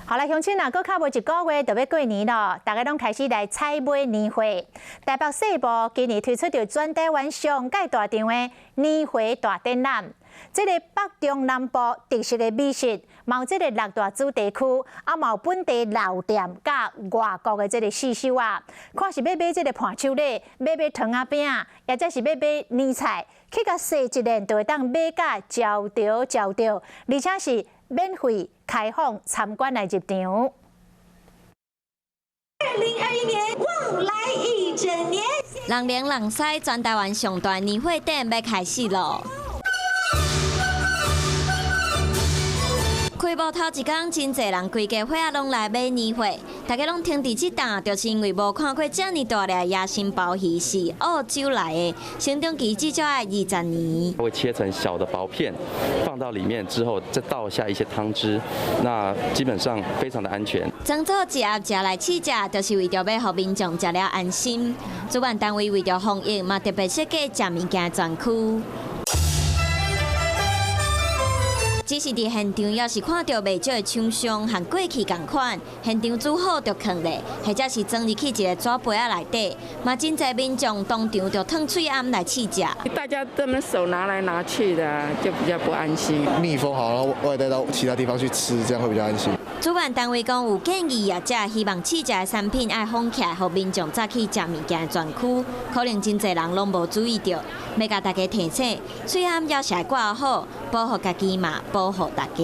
好啦，鄉親啊，閣較無一個月就欲過年囉，大家攏開始來採買年貨。台北西部今年推出著全台灣上蓋大場的年貨大展覽。這个北中南部特色的美食，嘛有這个六大主題區，啊嘛有本地老店佮外國的這个試手啊。看是欲買這个伴手禮，欲買糖仔餅，抑者是欲買年菜，去共踅一輪就會當買甲焦著焦著，而且是免費開放參觀來入場。2021年旺來一整年，人龍人塞，全台灣上大年貨展欲開始囉。開幕頭一工，真濟人規家伙仔攏來買年貨，大家攏停佇這檔，就是因為無看過遮爾大粒野生鮑魚是澳洲來的，成長期至少愛20年。會切成小的薄片，放到裡面之後，再倒下一些湯汁，那基本上非常的安全。裝做一盒食來試食，就是為著欲予民眾食了安心。主辦單位為著防疫，嘛特別設計食物件專區。只是佇現場，猶是看著袂少的廠商和過去仝款，現場煮好就囥咧，或者是裝入去一个紙杯仔內底，嘛真濟民眾當場就褪喙罨來試食。大家這麼手拿來拿去的，就比較不安心。密封好，然後外帶到其他地方去吃，這樣會比較安心。主辦單位講有建議業者，希望試食的產品愛封起來，予民眾早去食物件的專區，可能真濟人攏無注意著，欲共大家提醒，喙罨猶是愛掛好，保護家己嘛，保護大家。